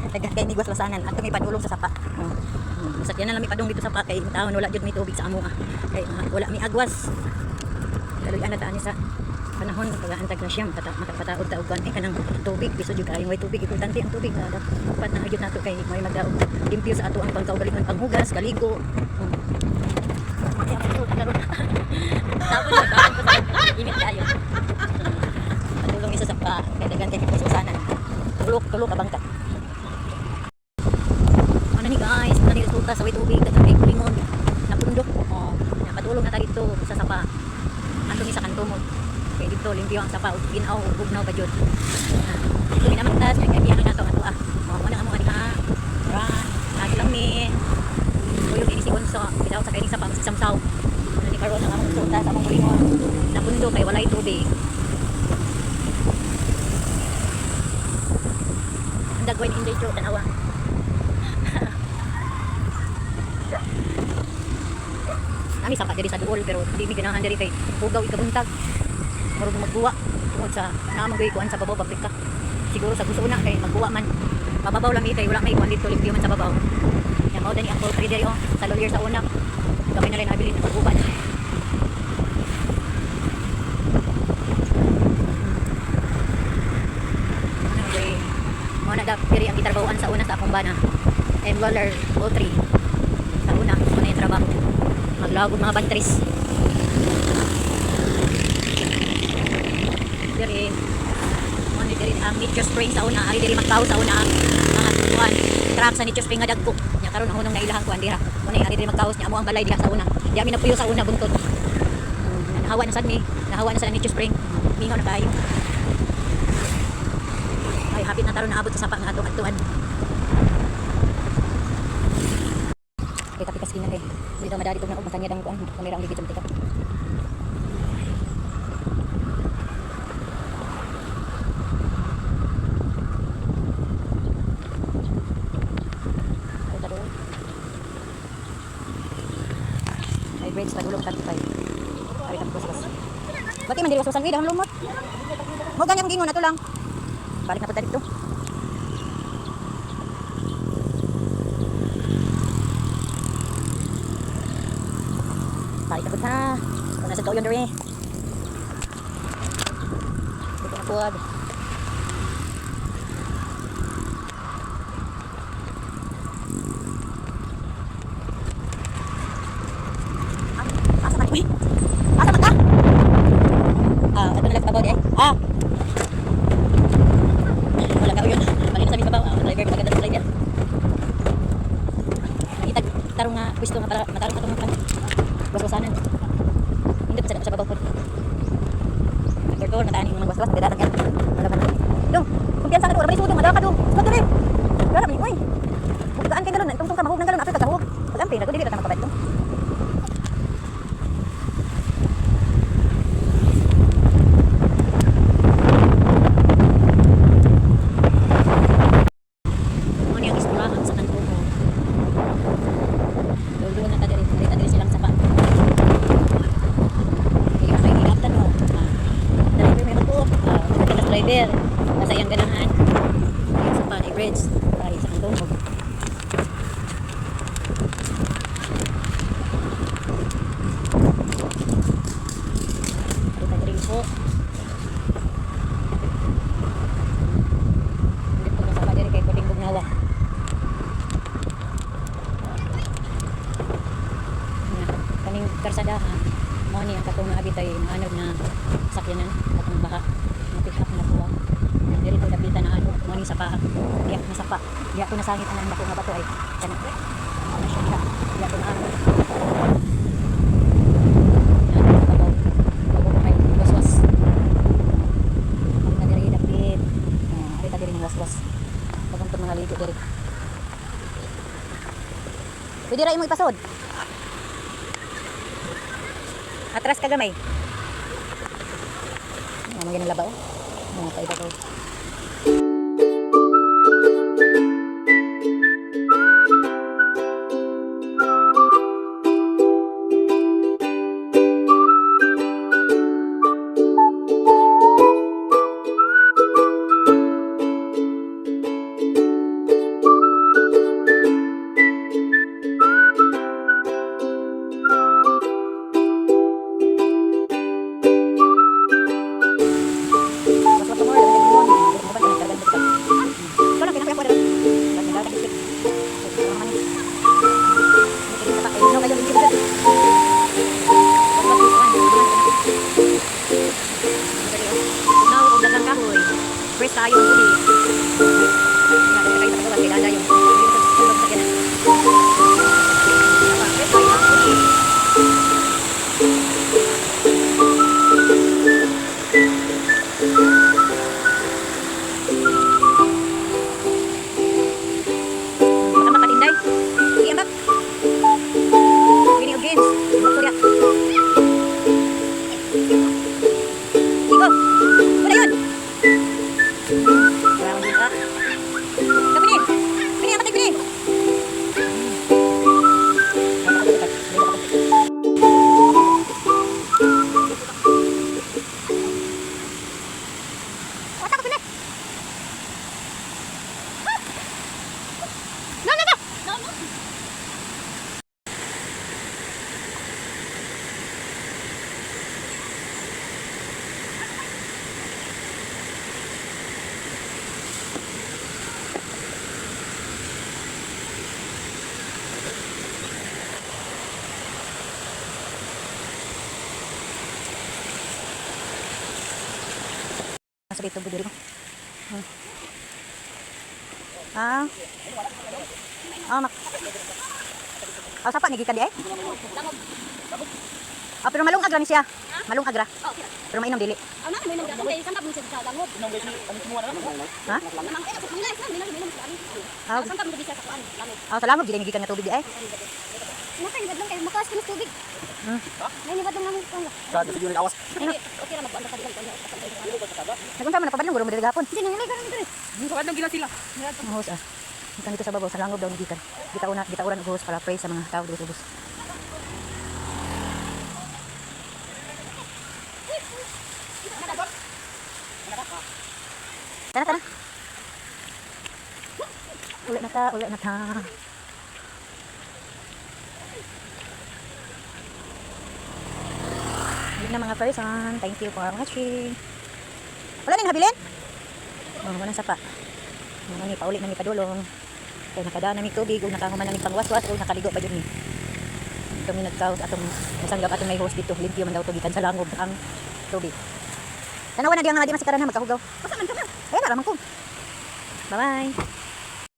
Daghan kay migwas-wasanan ato may padulong sa sapa. Oh. Masakyan na lang may padung dito sa sapa kay taon wala jud may tubig sa amo ah. Kay wala may agwas. Kaluy-an na ta ani sa panahon pag-aantag na siya makapataod ta og kuan eh kanang tubig biso jud kaayo way tubig, importante ang tubig. Dapat na jud nato kay may magdaog limpyo sa ato ang pangkaugalingon, panghugas, kaligo. Oh. Ay, ako ito, karon. Tapon na, tapon ko sa init kayo. Padulong isa sa pa, kay daghan kay usanan. Tulok, tulok ka bangka. Ano ni guys, ano ni resulta sa way tubig, daghan kay kulingon. Napundok. Oh, napadulong na ta dito sa sapa. Ato ni sa kanto mo. Kay dito limpyo ang sapa ug ginaw ug bugnaw pa jud. Dito mi naman tas kay biyahe nato ato ah. Mo na amo diha. Ra, lagi lang mi. Uyog ini si Gonzo, bidaw sa kaining sapa magsamsaw. Ano ni karon ang among resulta sa among kulingon. Napundo kay walay tubig. Ang dagway ni Inday Cho, tanawa. Nami sapa diri sa duol pero di mi ganahan diri kay hugaw ikabuntag. Murag magbuwa tungod sa naa man kuan sa babaw pabrika. Siguro sa gusto na kay magbuwa man. Mababaw lang mi kay wala may kuan dito, limpyo man sa babaw. Nya mao dani ang poultry diri oh, sa lawyer sa una. Gamay na rin nabilin na pag-uban. Ano diri? Mao na diri ang gitrabahoan sa una sa akong bana. M. Lawler Poultry. Sa una, mao na yung trabaho. Maglawag og mga bantris. Diri mo ni diri ang Nature Spring sa una, ari diri magkaw sa una ang mga kuan truck sa Nature Spring nga dagko. Nya karon ang hunong na ilahang kuan dira. Mo ni ari diri magkaos nya amo ang balay diha sa una. Di ami nagpuyo sa una buntod. Nahawa na sad mi, nahawa na sa Nature Spring. Mingaw na kaayo. Ay hapit na taron naabot sa sapa nga atong adtuan. Kay tapi kas kina kay. Dili daw madali tug na og masanyad ang kuan, kamera ang ligid sa tikap. Ay, taro. Ay, bridge, tagulong, 35. Ari kami kuskus. Bati man diri wasusan uy, dahon lumot. Mo gani akong gingon ato lang. Balik na punta dito. Balik na punta. Kung nasa kauyon diri. Dito na pod. Asa man? Uy! Asa man ka? Ah, ato na lang sa babaw di ay. Ah! Wala ka yun. Balik na sa aming babaw. Ah, driver, maganda sa driver. Nakitag tarong nga pwesto nga para matarong atong mga waswasanan. Hindi pa sa babaw po. Nagtortor na taan yung mga waswas, nagdadaran yan. Wala ba na? Dong, kumpiyansa ka doon. Wala ba ni sudong? Madara ka dong. Sud diri. Gara man uy. Bukaan kay galon, tungtong ka mahug ng galon after ka kahug. Pag-amping, dili ra ta makabad dong. Mo ni ang eskwelahan sa kanto ko. Doon na ta diri, diri ta diri silang sapa. Kaya kay gigaptan mo. Ah, driver may magtuok. Ah, maganda sa driver. Nasa iyang ganahan. Ayun sa Panay Bridge. Ay, sa kanto mo. Dito ta diri po. Hindi po kasama diri kay Puting Bugnawa. Na kaning karsadahan mao ni ang katong naabit ay naanod na sakyanan, katong baha na pick up na kuha diri ko dapitan na ano mao ni sapa diya na sapa diya ko nasangit ang dako nga bato ay kana mao na siya diha diya ko naanod naanod sa babaw babaw ko kay waswas na diri dapit. Ah, ari ta diri ng waswas paguntong mga ligo diri, pwede ra imo ipasod. Atras ka gamay. Ano mga labaw? Mga paibabaw. Nasa dito diri. Ah. Ah, ah, sapa ni gikan di ay? Ah, pero malungag ra ni siya. Malungag ra. Oh, okay. Pero mainom dili. Ah, na may nang kay santa mo sa langob. Ha? Namang eh sa mangilay, na may nang sa Ah, Santa mo sa kuan, langob. Ah, sa langob gid ni gikan nga tubig di ay. Naka ni badlong kay makaas kini tubig. May ni badlong namo kuan. Ano? Okay ra magkuan ka dili kuan. Nagunsa man napapadlong guro mo diri gahapon. Hindi nang karon diri. Ang hose ah. Gikan dito sa babaw sa langob daw ni gikan. Gitauna gitauran og hose para pray sa mga tao diri sa ubos. Tara, tara. Uli na ta, uli na ta. Uli na, mga person. Thank you for watching. Wala ning habilin? Oh, wala sapa. Mga ni pauli na mi padulong. Kay nakadaan na mi tubig ug nakahuman na mi pangwaswas ug nakaligo pa jud mi. Kami nagkaos atong nasanggap atong may hose dito, limpyo man daw to gikan sa langob ang tubig. Tanawa na diyang nga di masikaran ha magkahugaw. Basta man ka na. Ayan na ramang ko. Bye-bye.